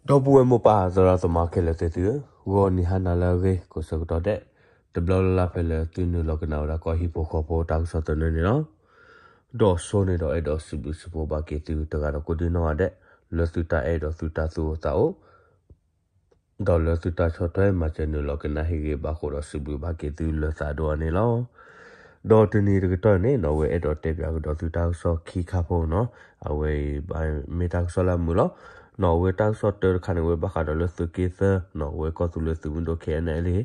ဒီပုၢ်ဝဲၢ်မိၢ်ပၢ်သရၣ်သမါခဲလၢာ်သ့ၣ်သုဧၢ, ဂီၤနံၤဟါနၤလၢအဂ့ၤ ကိးဆၢကတီၢ်ဒဲး, တဘျီလၢ်လၢ်ဖဲလၢသုနုာ်လီၤကနၣ်ဝဲဒၣ်ကီၢ်ဟံၣ်ဖိဃီဖိတၢ်ကစီၣ်သနၢၣ်န့ၣ်လီၤ. ဒီးစိန့ၣ်ဒီးအဲၣ်ဒိးစံးဘျုးစံးဖှိၣ်ဘၣ်က့ၤသုတဂၤဒီးကိးဒံနီၢ်ဂၤဒဲး, လၢသုတၢ်အဲၣ်ဒီးသုတၢ်သူၣ်အိၣ်သးအိၣ် ဒီးလၢသုတၢ်ဆီၣ်ထွဲမၤစၢၤနုာ်လီၤကနၣ်ဟ့ၣ်ဂ့ၤဘၣ်ဃိဒီးစံးဘျုးဘၣ်က့ၤသုလၢသးဒိၣ်အါန့ၣ်လီၤ. ဒီးတနံၤတကတီၢ်န့ၣ် နီၢ်ဝဲအဲၣ်ဒိးတဲပၠးကဒီးသုတၢ်ကစီၣ်ခံခါဖိနီၤ, အဝဲအံၤမ့ၢ်တၢ်ကစီၣ်လၢအမုာ်လီၤ. နီၢ်ဝဲတၢ်ကစီၣ်တၢတခါန့ၣ် ဝဲဘၣ်ဃးဒီးလၢသုးက့သၢနီၤ, ဝဲကီၢ်သူလ့ၤသုးမုၢ်ဒိၣ် ခဲအံၤန့ၣ်လံ,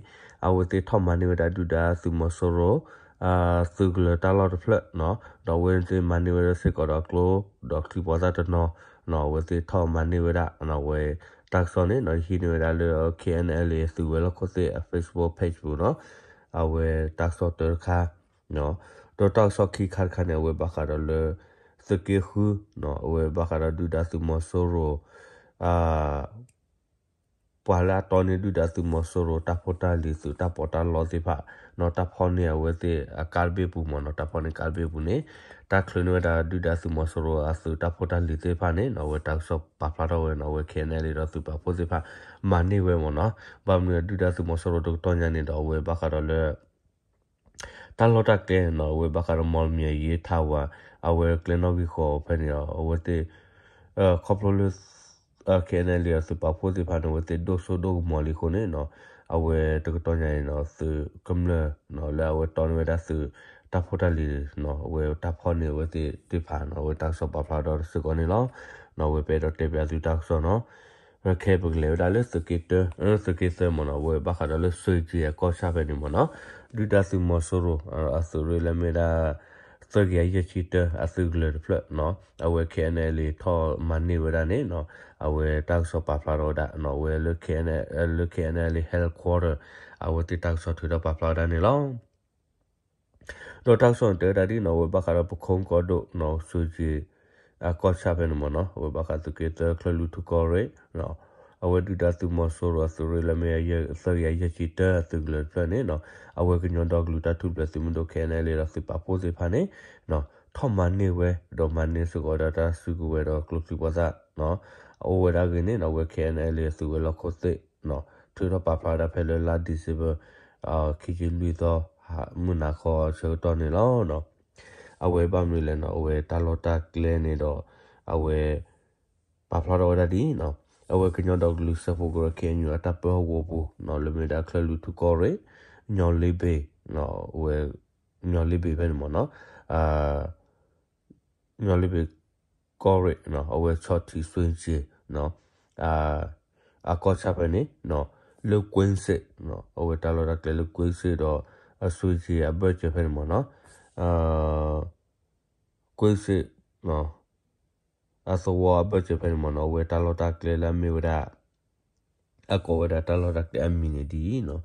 အဝဲသ့ၣ်ထီၣ်မၤန့ၢ်ဝဲဒၣ်ဒုၣ်ဒါသုးမီၤစိရိၤ သုးကလၢၤတၢ်လီၢ်တဖျၢၣ်နီၤ, ဒီးအဝဲသ့ၣ်မၤန့ၢ်ဝဲဒၣ်စ့ၢ်ကီးဒီးကျိဒီးချံပှၤသၣ်တနီၤနီၤ, အဝဲသ့ၣ်ထီၣ်မၤန့ၢ်ဝဲဒၣ်နီၤ, အဝဲတၢ်ကစီၣ်န့ၣ်နီၤ ယဟံးန့ၢ်ဝဲဒၣ်လၢ ခဲအံၤန့ၣ်လံ သုးဝဲၤလီၢ်ခိၣ်သ့ၣ်အ Facebook page ပူၤနီၤ, အဝဲတၢ်ကစီၣ်တၢတခါ ဒီးတၢ်ကစီၣ်ခံခါတခါန့ၣ် အဝဲဘၣ်ဃးဒီးလၢ သုးက့ဃုနီၤ, အဝဲဘၣ်ဃးဒီးဒုၣ်ဒါသုးမီၤစိရိၤ ပှၤလၢအတီန့ၢ်ဒုၣ်ဒါသုးမီၤစိရိၤ တၢ်ဖိတၢ်လံၤသုးတၢ်ပီးတၢ်လီသ့ၣ်တဖၣ်နီၤ, တၢ်ဖီၣ်န့ၢ်အဝဲသ့ၣ်အကါတဘ့ၣ်ပူၤမ့ၢ်နီၤ, တၢ်ဖီၣ်န့ၢ်ကါတဘ့ၣ်ပူၤန့ၣ် တၢ်ချုးန့ၢ်ဝဲဒၣ်ဒုၣ်ဒါသုးမီၤစိရိၤအသုးတၢ်ဖိတၢ်လံၤသ့ၣ်တဖၣ်န့ၣ်နီၤ, အဝဲတၢ်ကစီၣ်ပာ်ဖျါထီၣ်ဝဲနီၤ, အဝဲ ခဲအံၤန့ၣ်လံ ဒီးသုးပာ်ဖှိၣ်သ့ၣ်တဖၣ် မၤန့ၢ်ဝဲမ့ၢ်နီၤ, ဘၣ်မနုၤဒုၣ်ဒါသုးမီၤစိရိၤတကတီၢ်ညါန့ၣ်ဒီး အဝဲဘၣ်ဃးဒီးလၢ တၢ်လီၢ်တၢ်ကျဲနီၤ, အဝဲဘၣ်ဃးဒီး မီၢ်လမၠဲၣ်ယ့ထးဝါ အဝဲကျဲနီၣ်ဂံၢ်ဃီဖဲန့ၣ်ဒီး အဝဲသ့ၣ် ခီဖျိလၢ ခဲအံၤန့ၣ်လံ အသုးပာ်ဖှိၣ်သ့ၣ်တဖၣ်န့ၣ် အဝဲသ့ၣ်ဒိၣ်စိဒိၣ်ကမီၤလံအဃိန့ၣ်နီၤ, အဝဲတကတီၢ်ညါန့ၣ်နီၤ သုးကမျၢၢ်နီၤ လၢအဝဲတီန့ၢ်ဝဲဒၣ်သုးတၢ်ဖိတၢ်လံၤနီၤ, အဝဲတၢ်ဖီၣ်န့ၢ်အဝဲသ့ၣ်သ့ၣ်တဖၣ်နီၤ, အဝဲတၢ်ကစီၣ်ပာ်ဖျါထီၣ်စ့ၢ်ကီးန့ၣ်လီၤ. နီၤ အဝဲပအဲၣ်ဒိးတဲပၠးသုတၢ်ကစီၣ်နီၤ ခဲအံၤပကလဲၤဝဲဒၣ်လၢသုးက့တၢ သုးက့သၢမ့ၢ်နီၤ, အဝဲဘၣ်ဃးဒီးလၢစွ့ၣ်ကၠ့အကီၢ်ဆၣ်ဖဲန့ၣ်မ့ၢ်နီၤ, ဒုၣ်ဒါသုးမီၤစိရိၤ အသုးရ့ၣ်လၢမ့ၢ်ဒၣ် သၢကယၤယဲၢ်ဆံတၢ အသုးကလၢၤတဖျၢၣ်နီၤ, အဝဲ ခဲအံၤန့ၣ်လံ ထီၣ်မၤန့ၢ်ဝဲဒၣ်န့ၣ်နီၤ, အဝဲတၢ်ကစီၣ်ပာ်ဖျါထီၣ်ဝဲဒၣ်နီၤ, အဝဲလၢ ခဲအံၤန့ၣ်လံ headquarter အဝဲသ့ၣ်တၢ်ကစီၣ်ထုးထီၣ်ပာ်ဖျါဝဲဒၣ်န့ၣ်လီၤ. ဒီးတၢ်ကစီၣ်န့ၣ်တဲဝဲဒၣ်ဒ်နီၤ, အဝဲဘၣ်ဃးဒီးပခိၣ်ကီၢ်ဒိၣ်နီၤ, စွ့ၣ်ကၠ့အကီၢ်ဆၣ်ဖဲန့ၣ်မ့ၢ်နီၤ, အဝဲဘၣ်ဃးသုးက့သၢ ချၢၣ်လွံၢ်ထူၣ်ကီၢ်ရ့ၣ် အဝဲဒုၣ်ဒါသုးမီၤစိရိၤအသုးရ့ၣ်လၢမ့ၢ်ယဲၢ်သၢကယၤယဲၢ်ဆံတၢ အသုးကလၢၤတဖျၢၣ်န့ၣ်နီၤ, အဝဲကညီဒီကလုာ်တၢ်ထူၣ်ဖျဲးသုးမုၢ်ဒိၣ် ခဲအံၤန့ၣ်လံ ဒီးသုးပာ်ဖှိၣ်သ့ၣ်တဖၣ်န့ၣ်နီၤ, ထီၣ်မၤန့ၢ်ဝဲ ဒီးမၤန့ၢ်စ့ၢ်ကီးဝဲဒၣ်တၢ်စုကဝဲၤဒီးကျိချံမျိာ်သၣ်နီၤ, အအိၣ်ဝဲဒၣ်အဂ့ၢ်န့ၣ်နီၤ, အဝဲ ခဲအံၤန့ၣ်လံ အသုးဝဲၤလီၢ်ခိၣ်သ့ၣ်နီၤ, ထုးထီၣ်ပာ်ဖျါဝဲဒၣ်ဖဲလၢလါ December ခံဆံလွံၢ်သီ မုၢ်နၤခီဆၢကတီၢ်န့ၣ်လီၤ. အဝဲဘၣ်မနုၤလဲၣ်နီၤ, အဝဲတၢ်လီၢ်တၢ်ကျဲန့ၣ်ဒီး အဝဲ ပာ်ဖျါထီၣ်ဝဲဒၣ်ဒ်နီၤ, အဝဲကညီဒီကလုာ်စၢဖှိၣ်ကရၢ ခဲအံၤ အတၢ်ပၢဟီၣ်ကဝီၤပူၤနီၤ, လၢမ့ၢ်ဒၣ်ချၢၣ်လွံၢ်ထူၣ်ကီၢ်ရ့ၣ်, ညီလ့ဘ့ၣ်နီၤ, အဝဲ ညီလ့ဘ့ၣ်ဖဲန့ၣ်မ့ၢ်နီၤ, ညီလ့ဘ့ၣ်ကီၢ်ရ့ၣ်နီၤ, အဝဲဆီၣ်ထံးစွ့ၣ်ကၠ့နီၤ, အကီၢ်ဆၣ်ဖဲန့ၣ်နီၤ, လၢကွ့စ့ၣ်နီၤ, အဝဲတၢ်လီၢ်တၢ်ကျဲလၢကွ့စ့ၣ်ဒီး အစွ့ၣ်ကၠ့အဘၢၣ်စၢၤဖဲန့ၣ်မ့ၢ်နီၤ, ကွ့စ့ၣ်နီၤ အသဝီအဘၢၣ်စၢၤဖဲန့ၣ်မ့ၢ်နီၤ, အဝဲတၢ်လီၢ်တၢ်ကျဲလၢအမ့ၢ်ဝဲဒၣ် အကိးဝဲဒၣ်တၢ်လီၢ်တၢ်ကျဲအမံၤန့ၣ်ဒ်အံၤနီၤ,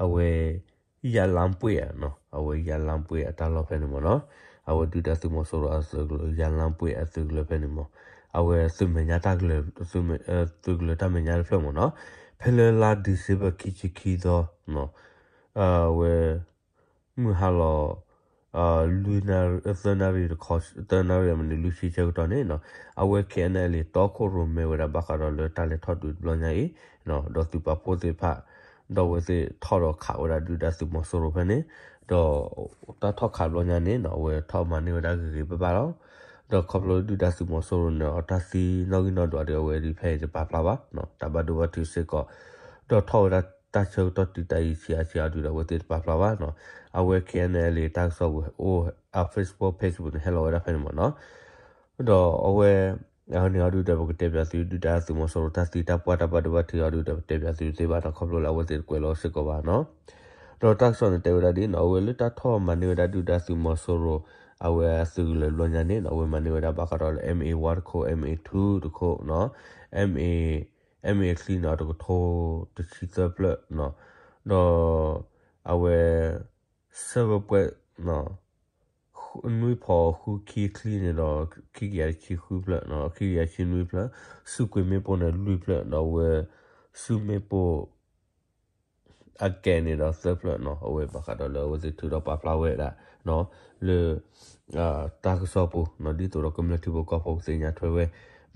အဝဲ ယၤလါပှ့ၢ်ဧါနီၤ, အဝဲယၤလါပှ့ၢ်အတၢ်လီၢ်ဖဲန့ၣ်မ့ၢ်နီၤ, အဝဲဒုၣ်ဒါသုးမီၤစိရိၤအသုးကလၢၤ ယၤလါပှ့ၢ်အသုးကလၢၤဖဲန့ၣ်မ့ၢ်, အဝဲသုးမဲာ်ညါတၢ်ကလၢၤ သုးကလၢၤတၢ်မဲာ်ညါတဖျၢၣ်မ့ၢ်နီၤ, ဖဲလၢလါ December ခံဆံခံသီနီၤ, အဝဲ မုၢ်ဟါလီၤ လွံၢ်နၣ်ရံၣ် သၢနၣ်ရံၣ်တခီ သၢနၣ်ရံၣ်အမံးနံးလွံၢ်ဆံဆၢကတီၢ်န့ၣ်နီၤ, အဝဲ ခဲအံၤန့ၣ်လံ တီခိၣ်ရိၣ်မဲဝဲဒၣ်ဘၣ်ဃးဒီးလၢတၢ်လဲၤထီၣ်ဒုးတဘျီညါအံၤ ဒီးသုးပာ်ဖှိၣ်သ့ၣ်တဖၣ် ဒီးအဝဲသ့ၣ်ထီၣ်ဒီးခးဝဲဒၣ်ဒုၣ်ဒါသုးမီၤစိရိၤဖဲန့ၣ်, ဒီးတၢ်ထီၣ်ခးတဘျီညါန့ၣ်နီၤ အဝဲထီၣ်မၤန့ၢ်ဝဲဒၣ်ဂ့ၤဂ့ၤဘၣ်ဘၣ်လီၤ. ဒီးခီဖျိဒုၣ်ဒါသုးမီၤစိရိၤန့ၣ် အတၢ်သံနီၣ်ဂံၢ်နီၣ်ဒွးဒီး အဝဲဒၣ်ဖဲအံၤတပာ်ဖျါဘၣ်နီၤ, တၢ်ဘၣ်ဒိဘၣ်ထံးစ့ၢ်ကီး ဒီးထီၣ်ဝဲဒၣ်တၢ်ဆၢကတီၢ်တုၤတၢ်အံၤဆံးအါဆံးအါဒုးဒီး အဝဲသ့ၣ်တပာ်ဖျါဘၣ်နီၤ, အဝဲ ခဲအံၤန့ၣ်လံ တၢ်ကစီၣ်ဝဲအိၣ် အ Facebook page ပူၤန့ၣ် ဟဲလီၤဝဲဒၣ်ဖဲန့ၣ်မ့ၢ်နီၤ, ဒီးအဝဲ အန့ၣ်အီၤဒုးဒီး ပကတဲပၠးသု ဒုၣ်ဒါသုးမီၤစိရိၤတၢ်သံတၢ်ပှၢ်တၢ်ဘၣ်ဒိဘၣ်ထံးအီၤဒုးဒီး ပတဲပၠးသုတသ့ဘၣ်နီၤ, ခီဖျိလၢအဝဲသ့ၣ်တကွဲးလီၤစ့ၢ်ကီးဘၣ်နီၤ, ဒီးတၢ်ကစီၣ်န့ၣ်တဲဝဲဒၣ်ဒ်နီၤ, အဝဲလၢတၢ်ထီၣ်မၤန့ၢ်ဝဲဒၣ်ဒုၣ်ဒါသုးမီၤစိရိၤ အဝဲအသုးကလၢၤတဘျီညါန့ၣ်နီၤ, အဝဲမၤန့ၢ်ဝဲဒၣ်ဘၣ်ဃးဒီးလၢ M A one တခိၣ်, M A two တခိၣ်နီၤ, M A M A ချံန့ၣ် တကထိတဆံသၢဖျၢၣ်နီၤ, ဒီး အဝဲ ဆၢဝဲပှဲၤ နွံဖီးဃုခံချံန့ၣ်ဒီး ခံကယၤတဆံဃုဖျၢၣ်, ခံကယၤတဆံနွံဖျၢၣ်, စုကွံာ်မ့ၣ်ပိၢ်န့ၣ်လွံၢ်ဖျၢၣ်, ဒီးအဝဲ စုမ့ၣ်ပိၢ် အကဲးန့ၣ်ဒီးသၢဖျၢၣ်နီၤ, အဝဲဘၣ်ဃးဒီးလၢအဝဲသ့ၣ်ထုးထီၣ်ပာ်ဖျါဝဲဒၣ် လၢ တၢ်ကစီၣ်ပူၤနီၤ, ဒ်သိးဒီးကမျၢၢ်ထံဖိကီၢ်ဖိကသ့ၣ်ညါထွဲဝဲ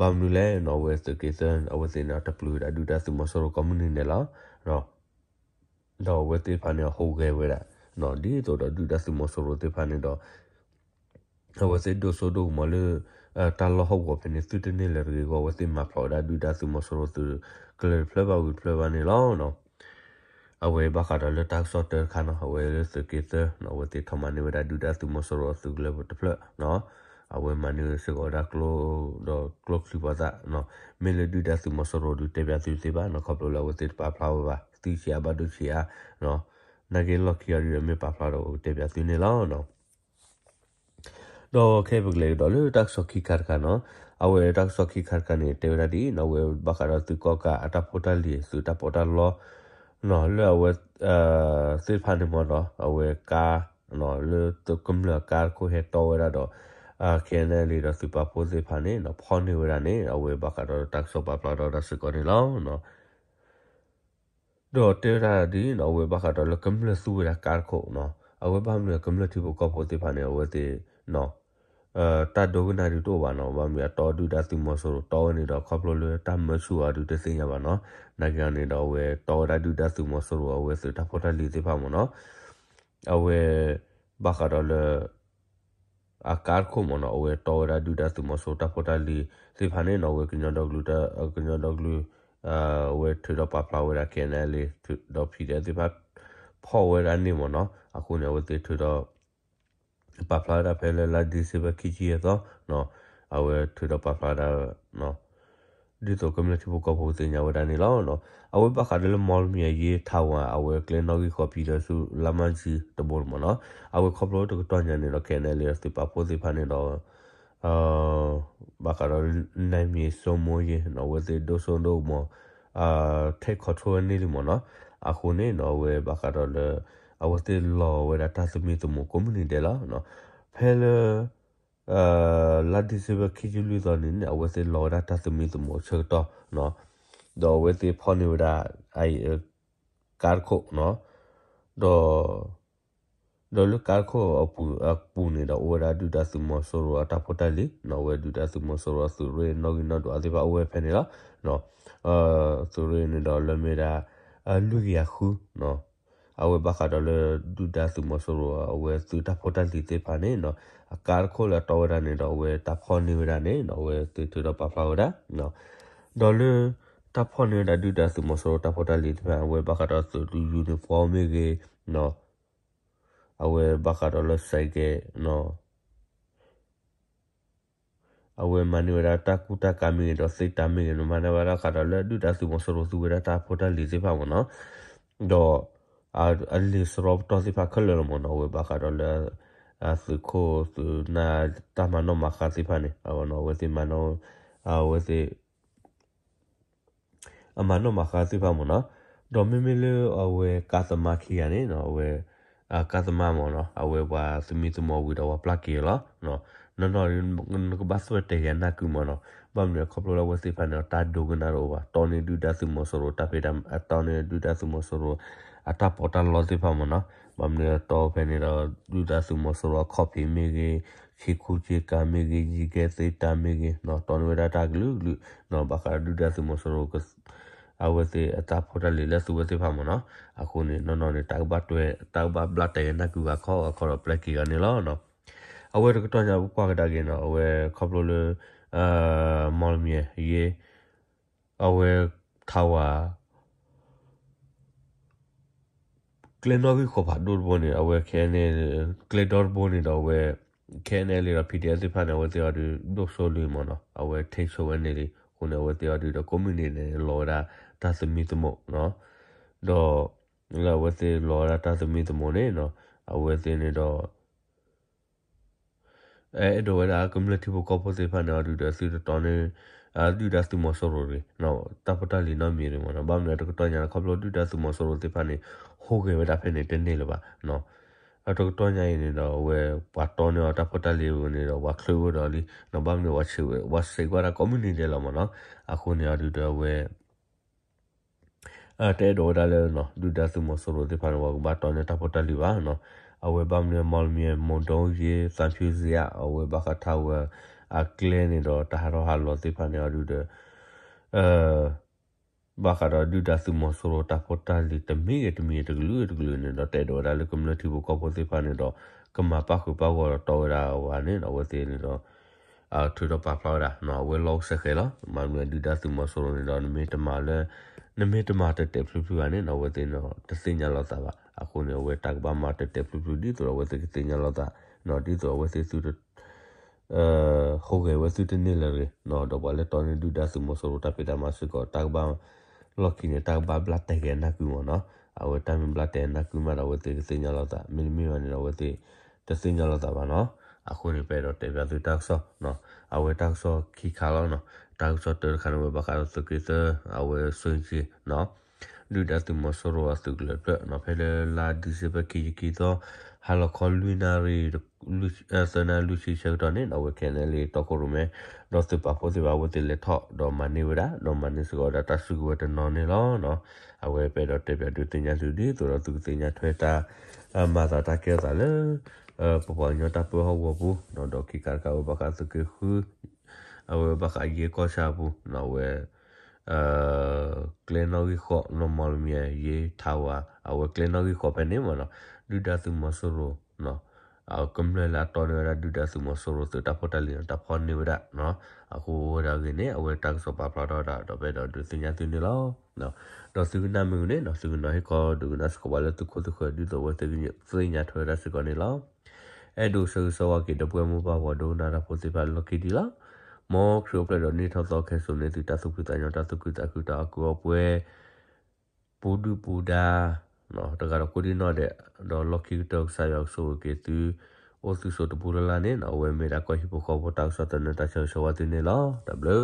ဘၣ်မနုၤလဲၣ်နီၤ အဝဲသုးက့သၢ အဝဲသ့ၣ်န့ၣ် တပျုၤဝဲဒၣ်ဒုၣ်ဒါသုးမီၤစိရိၤကိးမုၢ်နံၤဒဲးလီၤ. ဒီးအဝဲသ့ၣ်တဖၣ်န့ၣ် ဟူးဂဲၤဝဲဒၣ် ဒ်သိးဒီးဒုၣ်ဒါသုးမီၤစိရိၤသ့ၣ်တဖၣ်န့ၣ်ဒီး အဝဲသ့ၣ်ဒိၣ်စိဒိၣ်ကမီၤလၢ တၢ်လီၢ်ဟီၣ်ကဝီၤဖဲန့ၣ် သုတန့ၢ်လၢၤတဂ့ၤအဂီၢ် အဝဲသ့ၣ်မၤဖျိးဝဲဒၣ်ဒုၣ်ဒါသုးမီၤစိရိၤသုးကလၢၤတဖျၢၣ်ဘၣ်ဝံၤတဖျၢၣ်ဘၣ်န့ၣ်လီၤ. အဝဲဘၣ်ဃးဒီးလၢတၢ်ကစီၣ်တၢတခါနီၤ အဝဲလၢသုးက့သၢနီၤ အဝဲသ့ၣ်ထီၣ်မၤန့ၢ်ဝဲဒၣ်ဒုၣ်ဒါသုးမီၤစိရိၤအသုးကလၢၤတဖျၢၣ်နီၤ အဝဲမၤန့ၢ်စ့ၢ်ကီးဝဲဒၣ်ကျိဒီးကျိချံပှၤသၣ်နီၤ မ့ၢ်လၢဒုၣ်ဒါသုးမီၤစိရိၤဒုးတဲပၠးသုသ့ဘၣ်နီၤ ခီဖျိလၢအဝဲသ့ၣ်တပာ်ဖျါဝဲဘၣ် သုဆံးအါဘၣ်ဒိဆံးအါနီၤ နာ်က့လီၢ်ခံအီၤဒုးဒီးမ့ၢ်ပာ်ဖျါဒီးတဲပၠးသုန့ၣ်လီၤ. ဒီးခဲအံၤပကလဲၤကဒီးလၢတၢ်ကစီၣ်ခံခါတခါနီၤ အဝဲတၢ်ကစီၣ်ခံခါတခါန့ၣ် တဲဝဲဒၣ်ဒ်နီၤ အဝဲဘၣ်ဃးဒီးသုးကီၣ်ကးအတၢ်ဖိတၢ်လံၤ သုးတၢ်ပီးတၢ်လီ နီၤ လၢအဝဲ သ့ၣ်တဖၣ်န့ၣ်မ့ၢ်ဒီး အဝဲကါ လၢကမျၢၢ်အကါတခိၣ်ဟဲတီဝဲဒၣ်ဒီး ခဲအံၤန့ၣ်လံဒီးသုးပာ်ဖှိၣ်သ့ၣ်တဖၣ်န့ၣ်နီၤ ဖီၣ်န့ၢ်ဝဲဒၣ်န့ၣ် အဝဲဘၣ်ဃးဒီးတၢ်ကစီၣ်ပာ်ဖျါဒီးတၢ်စ့ၢ်ကီးန့ၣ်လီၤ. ဒီးတဲဝဲဒၣ်ဒ်နီၤ အဝဲဘၣ်ဃးဒီးလၢကမျၢၢ်သူဝဲဒၣ်ကါတခိၣ်နီၤ အဝဲဘၣ်မနုၤကမျၢၢ်ထံဖိကီၢ်ဖိသ့ၣ်တဖၣ်န့ၣ် အဝဲသ့ၣ် တၢ်ဒိကနၣ်ဒုးတအိၣ်ဘၣ်နီၤ ဘၣ်မနုၤအတီဒုၣ်ဒါသုးမီၤစိရိၤတီဝဲန့ၣ်ဒီး ခီဖျိလၢတၢ်မၢဆူၣ်အီၤဒုးတသ့ၣ်ညါဘၣ်နီၤ နာ်က့အီၤန့ၣ်ဒီးအဝဲတီဝဲဒၣ်ဒုၣ်ဒါသုးမီၤစိရိၤအဝဲသုးတၢ်ဖိတၢ်လံၤသ့ၣ်တဖၣ်မ့ၢ်နီၤ အဝဲ ဘၣ်ဃးဒီးလၢ အကါတခိၣ်မ့ၢ်နီၤ အဝဲတီဝဲဒၣ်ဒုၣ်ဒါသုးမီၤစိရိၤတၢ်ဖိတၢ်လံၤသ့ၣ်တဖၣ်န့ၣ်နီၤ အဝဲကညီဒီကလုာ် ကညီဒီကလုာ် အဝဲထုးဒီးပာ်ဖျါဝဲဒၣ် ခဲအံၤန့ၣ်လံ ဒီး ဖံဒဲး သ့ၣ်တဖၣ် ဖီၣ်ဝဲဒၣ်န့ၣ်မ့ၢ်နီၤ အဃိန့ၣ် အဝဲသ့ၣ်ထုးဒီး ပာ်ဖျါဝဲဒၣ်ဖဲလၢလါ December ခံဆံယဲၢ်သီ အဝဲထုးဒီးပာ်ဖျါဝဲဒၣ် ဒ်သိးကမျၢၢ်ထံဖိကီၢ်ဖိသ့ၣ်ညါဝဲဒၣ်န့ၣ်လီၤ. အဝဲဘၣ်ဃးဒီးလၢမီလမံၤအယ့ ထၣ်ဝၤ အဝဲကျဲနီၣ်ဂံၢ်ဃီၤဖံဒီးဆူ လါမၢ်ကၠံတဘိန့ၣ်မ့ၢ်နီၤ အဝဲခီဖျိတကတီၢ်ညါန့ၣ်ဒီး ခဲအံၤန့ၣ်လံ သုးပာ်ဖှိၣ်သ့ၣ်တဖၣ်န့ၣ်ဒီး ဘၣ်ဃးဒီး နမ့ၢ်စီမိယ့ အဝဲသ့ၣ်ဒိၣ်စိဒိၣ်ကမီၤ take control ဝဲန့ၢ်လံမ့ၢ်နီၤ အဃိန့ၣ်နီၤ အဝဲဘၣ်ဃးဒီးလၢ အဝဲသ့ၣ်လီၤဝဲဒၣ်တၢ်သမံသမိးကိးမုၢ်နံၤဒဲးလီၤ. ဖဲလၢ လါ December ခံဆံလွံၢ်သီန့ၣ်န့ၣ် အဝဲသ့ၣ်လီၤဝဲဒၣ်တၢ်သမံသမိးဆၢကတီၢ် ဒီးအဝဲသ့ၣ်ဖီၣ်န့ၢ်ဝဲဒၣ် ကါတခိၣ် ဒီး ဒီးလၢကါတခိၣ်အပူၤန့ၣ်ဒီး အိၣ်ဝဲဒၣ်ဒုၣ်ဒါသုးမီၤစိရိၤအတၢ်ဖိတၢ်လံၤ အဝဲဒုၣ်ဒါသုးမီၤစိရိၤအသုးရ့ၣ်နီၣ်ဂံၢ်နီၣ်ဒွးသ့ၣ်တဖၣ်အိၣ်ဝဲဖဲန့ၣ်လီၤ. သုးရ့ၣ်န့ၣ်ဒီးလၢမ့ၢ်ဒၣ် လွံၢ်ကယၤဃု အဝဲဘၣ်ဃးဒီးလၢ ဒုၣ်ဒါသုးမီၤစိရိၤ အဝဲသုးတၢ်ဖိတၢ်လံၤသ့ၣ်တဖၣ်န့ၣ် အကါတခိၣ်လၢအတီဝဲဒၣ်န့ၣ်ဒီး အဝဲတၢ်ဖီၣ်န့ၢ်ဝဲဒၣ်န့ၣ် အဝဲသ့ၣ်ထုးဒီးပာ်ဖျါဝဲဒၣ် ဒီးလၢ တၢ်ဖီၣ်န့ၢ်ဝဲဒၣ်ဒုၣ်ဒါသုးမီၤစိရိၤတၢ်ဖိတၢ်လံၤသ့ၣ်တဖၣ် အဝဲဘၣ်ဃးဒီးသုး uniform မ့ၢ်ဂ့ၤ အဝဲဘၣ်ဃးဒီးလၢ ဆိုင်ကယ် အဝဲမၤန့ၢ်ဝဲဒၣ်တၢ်ကူတၢ်ကၤမ့ၢ်ဂ့ၤဒီး သ့ၣ်တၢ်မ့ၢ်ဂ့ၤန့ၣ် မၤန့ၢ်ဝဲဒၣ်ဃးဒီးလၢဒုၣ်ဒါသုးမီၤစိရိၤသူဝဲဒၣ်တၢ်ဖိတၢ်လံၤသ့ၣ်တဖၣ်မ့ၢ်နီၤ, ဒီး အလံာ်စရီပတီၢ်သ့ၣ်တဖၣ်ခဲလၢာ်လီၤမ့ၢ်နီၤ, အဝဲဘၣ်ဃးဒီးလၢ သုးခိၣ်သုးနၢ်တၢ်မၤနီၣ်မၤဃါသ့ၣ်တဖၣ်န့ၣ် အဝဲသ့ၣ်မၤနီၣ် အဝဲသ့ၣ် အမၤနီၣ်မၤဃါသ့ၣ်တဖၣ်မ့ၢ်နီၤ, ဒီးမ့မ့ၢ်လၢအဝဲကါသမါခံဂၤန့ၣ်နီၤ, အဝဲ ကါသမါမ့ၢ်နီၤ, အဝဲပှၤသမံသမိးဝံၤဒီးပှၤပျၢ်က့ၤအီၤလီၤ. နီၢ်နီၢ် နကဘၣ်သွဲၣ်တဲာ်ယၤနၢ်ကုမ့ၢ်နီၤ, ဘၣ်မနုၤခီဖျိလၢအဝဲသ့ၣ်တဖၣ်န့ၣ် တၢ်ဒိကနၣ်တအိၣ်ဘၣ်, တီန့ၢ်ဒုၣ်ဒါသုးမီၤစိရိၤတၢ်ဖံးတၢ် တီန့ၢ်ဒုၣ်ဒါသုးမီၤစိရိၤ အတၢ်ပီးတၢ်လီသ့ၣ်တဖၣ်မ့ၢ်နီၤ, ဘၣ်မနုၤတီဖဲန့ၣ်ဒီး ဒုၣ်ဒါသုးမီၤစိရိၤအခီၣ်ဖံးမ့ၢ်ဂ့ၤ, ခ့ခူခ့ကၤမ့ၢ်ဂ့ၤ, ယံၤကဲသ့တၢ်မ့ၢ်ဂ့ၤ, တီန့ၢ်ဝဲဒၣ်တၢ်ကလုာ်ကလုာ်, ဘၣ်ဃးဒုၣ်ဒါသုးမီၤစိရိၤ အဝဲသ့ၣ်အတၢ်ဖိတၢ်လံၤလၢသူဝဲသ့ၣ်တဖၣ်မ့ၢ်နီၤ, အဃိန့ၣ် နီၢ်နီၢ်န့ၣ် တၢ်ကဘၣ်တွဲ တၢ်ကဘၣ်ဘျၣ်တဲာ်က့ၤနၢ်ကုဂၤခီဂၤခီဒီးပျဲက့ၤအီၤန့ၣ်လီၤ. အဝဲတကတီၢ်ညါပကွၢ်ကဒါက့ၤနီၤ, အဝဲခီဖျိလၢ မီလမံၤယ့ အဝဲထးဝၤ ကျဲနီၣ်ဂံၢ်ဃီၤဖးဒိၣ်တဘိန့ၣ် အဝဲခဲအံၤန့ၣ် ကျဲဒီတဘိန့ၣ်ဒီးအဝဲ ခဲအံၤန့ၣ်လံဒီး ဖံးဒဲး သ့ၣ်တဖၣ်န့ၣ် အဝဲသ့ၣ်အီၤဒုး ဒိၣ်စိလုာ်မ့ၢ်နီၤ, အဝဲထိန်းချုပ်ဝဲန့ၣ်လံ, အဃိန့ၣ် အဝဲသ့ၣ်အီၤဒုးဒီး ကိးမုၢ်နံၤန့ၣ် လီၤဝဲဒၣ်တၢ်သမံသမိးနီၤ, ဒီး လၢအဝဲသ့ၣ်လီၤဝဲဒၣ်တၢ်သမံသမိးန့ၣ်နီၤ, အဝဲသ့ၣ်န့ၣ်ဒီး အဲၣ်ဒိးဝဲဒၣ်ကမျၢၢ်ထံဖိကီၢ်ဖိသ့ၣ်တဖၣ်န့ၣ် အီၤဒုးဒီးသုတတီန့ၢ် ဒုၣ်ဒါသုးမီၤစိရိၤတဂ့ၤ, တၢ်ဖိတၢ်လံၤနီတမံၤတဂ့ၤမ့ၢ်နီၤ, ဘၣ်မနုၤတကတီၢ်ညါန့ၣ် ခီဖျိဒုၣ်ဒါသုးမီၤစိရိၤသ့ၣ်တဖၣ်န့ၣ် ဟူးဂဲၤဝဲဒၣ်ဖဲန့ၣ်တန့ၢ်လၢၤဘၣ်နီၤ, တကတီၢ်ညါအံၤန့ၣ်ဒီး အဝဲပှၤတီန့ၢ်အီၤတၢ်ဖိတၢ်လံၤဝဲန့ၣ်ဒီး ပှၤချုးဝဲဒီးလံ, ဘၣ်မနုၤပှၤဆံးဝဲ ပှၤဆံးကွၢ်တၢ်ကိးမုၢ်နံၤဒဲးလီၤမ့ၢ်နီၤ, အဃိန့ၣ်အီၤဒုးဒီးအဝဲ တအဲၣ်ဒိးဝဲဒၣ်လၢ ဒုၣ်ဒါသုးမီၤစိရိၤသ့ၣ်တဖၣ်န့ၣ် ပှၤကဘၣ်တီန့ၢ်တၢ်ဖိတၢ်လံၤဘၣ်နီၤ, အဝဲဘၣ်မနုၤ မီလမံၤ မီဒိယ့ သံဖြူဇရပ် အဝဲဘၣ်ဃးထးဝၤ အကျဲန့ၣ်ဒီး တၢ်ဟးထီၣ်ဟးလီၤသ့ၣ်တဖၣ်န့ၣ်အီၤဒုဒီး ဘၣ်ဃးဒီးဒုၣ်ဒါသုးမီၤစိရိၤတၢ်ဖိတၢ်လံၤတမံၤဂ့ၤတမံၤဂ့ၤ တကလုာ်တကလုာ်န့ၣ်ဒီး တအဲၣ်ဒိးဝဲဒၣ်လၢကမျၢၢ်ထံဖိကီၢ်ဖိသ့ၣ်တဖၣ်န့ၣ်ဒီး ကမၤပၣ်ဃုာ်ပၣ်ဂီၢ်ဒီးတီဝဲဒၣ်အဝဲန့ၣ်ဒီး အဝဲသ့ၣ်န့ၣ်ဒီး ထုးထီၣ်ပာ်ဖျါဝဲဒၣ် အဝဲလီၢ်အိၣ်စဲဃဲးလီၤ. မ့ၢ်မနုၤဒုၣ်ဒါသုးမီၤစိရိၤန့ၣ်ဒီး နမ့ၢ်တမၤလၢ နမ့ၢ်တမၤတတဲာ်ဖျုးဖျုးဘၣ်န့ၣ် အဝဲသ့ၣ်န့ၣ်ဒီး တသ့ၣ်ညါလိာ်သးဘၣ်. အဃိန့ၣ် အဝဲတၢ်ကဘၣ်မၤတတဲာ်ဖျုးဖျုး ဒ်သိးဒီးအဝဲသ့ၣ်ကသ့ၣ်ညါလိာ်သး ဒ်သိးအဝဲသ့ၣ်သုတ ဟူးဂဲၤဝဲသုတန့ၢ်လၢၤတဂ့ၤ, ဒီးပှၤလၢတီန့ၢ်ဒုၣ်ဒါသုးမီၤစိရိၤတၢ်ဖံးတၢ်မၤစ့ၢ်ကီး တၢ်ကဘၣ် လီၢ်ခံန့ၣ် တၢ်ကဘၣ်ဘျါတဲာ်က့ၤအနၢ်ကုမ့ၢ်နီၤ. အဝဲတၢ်မ့ၢ်ဘျါတဲာ်အနၢ်ကုမးဒီး အဝဲသ့ၣ်ကသ့ၣ်ညါလိာ်သး, မ့တမ့ၢ်ဘၣ်န့ၣ်ဒီး အဝဲသ့ၣ်တသ့ၣ်ညါလိာ်သးဘၣ်နီၤ. အဃိန့ၣ် ပအဲၣ်ဒိးတဲပၠးသုတၢ်ကစီၣ်, အဝဲတၢ်ကစီၣ်ခံခါလီၤနီၤ. တၢ်ကစီၣ်တၢတခါန့ၣ် ဝဲဘၣ်ဃးဒီးသုးက့သၢ အဝဲစိၤက့ၤ ဒုၣ်ဒါသုးမီၤစိရိၤအသုးကလၢၤဖျၢၣ်နီၤ ဖဲလၢလါဒံၣ်စ့ဘၢၣ်ခံဆံခံသီ ဟါလီၤခီလွံၢ်နၣ်ရံၣ် သၢနၣ်ရံၣ်လွံၢ်ဆံဆၢကတီၢ်န့ၣ် အဝဲ ခဲန့ၣ်လံ တီခိၣ်ရိၣ်မဲ ဒီးသုးပာ်ဖှိၣ်သ့ၣ်တဖၣ် အဝဲသ့ၣ်လဲၤထီၣ်ဒီးမၤန့ၢ်ဝဲဒၣ် ဒီးမၤန့ၢ်စ့ၢ်ကီးဝဲဒၣ်တၢ်စုကဝဲၤတနီၤန့ၣ်လီၤ. အဝဲပအဲၣ်ဒိးတဲပၠးဒုးသ့ၣ်ညါသုဒ်သိးဒီးသုကသ့ၣ်ညါထွဲတၢ် မၤသးတၢ်ကဲထီၣ်သးလၢ ပပှၤကညီတၢ်ပၢဟီၣ်ကဝီၤပူၤ ဒီးခံခါတခါဝဲဘၣ်ဃးသုးက့ဃု အဝဲဘၣ်ဃးယဲၢ်ကီၢ်ဆၣ်အပူၤ အဝဲ ကျဲနီၣ်ဂံၢ်ဃိးနီၤ မီၣ်လမံၤယဲၢ်ထါဝါ အဝဲကျဲနီၣ်ဂံၢ်ဃိးဖဲန့ၣ်မ့ၢ်နီၤ ဒုၣ်ဒါသုးမီၤစိရိၤ ကမျၢၢ်လၢအတီန့ၢ်ဝဲဒၣ်ဒုၣ်ဒါသုးမီၤစိရိၤသုးတၢ်ဖိတၢ်လံၤ တၢ်ဖီၣ်န့ၢ်ဝဲဒၣ် အဃိဝဲဒၣ်အဂ့ၢ်န့ၣ် အဝဲတၢ်ကစီၣ်ပာ်ဖျါထီၣ်ဝဲဒၣ် ဒီးပအဲၣ်ဒိးဒုးသ့ၣ်ညါသုန့ၣ်လီၤ. ဒီးသုကနၣ်မ့ၢ်ဂ့ၤန့ၣ် သုကနီၤဟ့ၣ်ခီဒုးကနၣ်စ့ၢ်ကီးပှၤလၢသုခိၣ်သုဃၢၤ ဒ်သိးအဝဲသ့ၣ်ကသ့ၣ်ညါထွဲဝဲဒၣ်စ့ၢ်ကီးန့ၣ်လီၤ. အဲၣ်ဒိးဆၢဂ့ၤဆၢဝါက့ၤဒီပုၢ်ဝဲၢ်မိၢ်ပၢ်ပှၤဒိကနၣ်တၢ်ဖိသ့ၣ်တဖၣ်လီၢ်ခံဒံးလီၤ. မ်ခရံာ်အိၣ်ဖျဲၣ်ဒီးနံၣ်ထီၣ်သီခဲစိာ်န့ၣ် သုတၢ်သူၣ်ဖှံသးညီတၢ်သူၣ်ခုသးခုတၢ်အီၣ်ကုၢ်အီပှဲၤ ပူၤဒုၣ်ပူၤဒါ တဂၤဒီးကိးဒံၣ်နီၣ်ဒဲး ဒီးလီၢ်ခံကတၢၢ်ကစၢ်ယွၤကဆိၣ်ဂ့ၤက့ၤသု အိၣ်သုစိးတပူၤလၢ်လၢ်န့ၣ် အဝဲမ့ၢ်ဒၣ်ကီၢ်ဟံၣ်ဖိဃီဖိတၢ်ကစီၣ်သနၢၣ်တၢ်ဆၢဂ့ၤဆၢဝါသုန့ၣ်လီၤ. တၢ်ဘျုး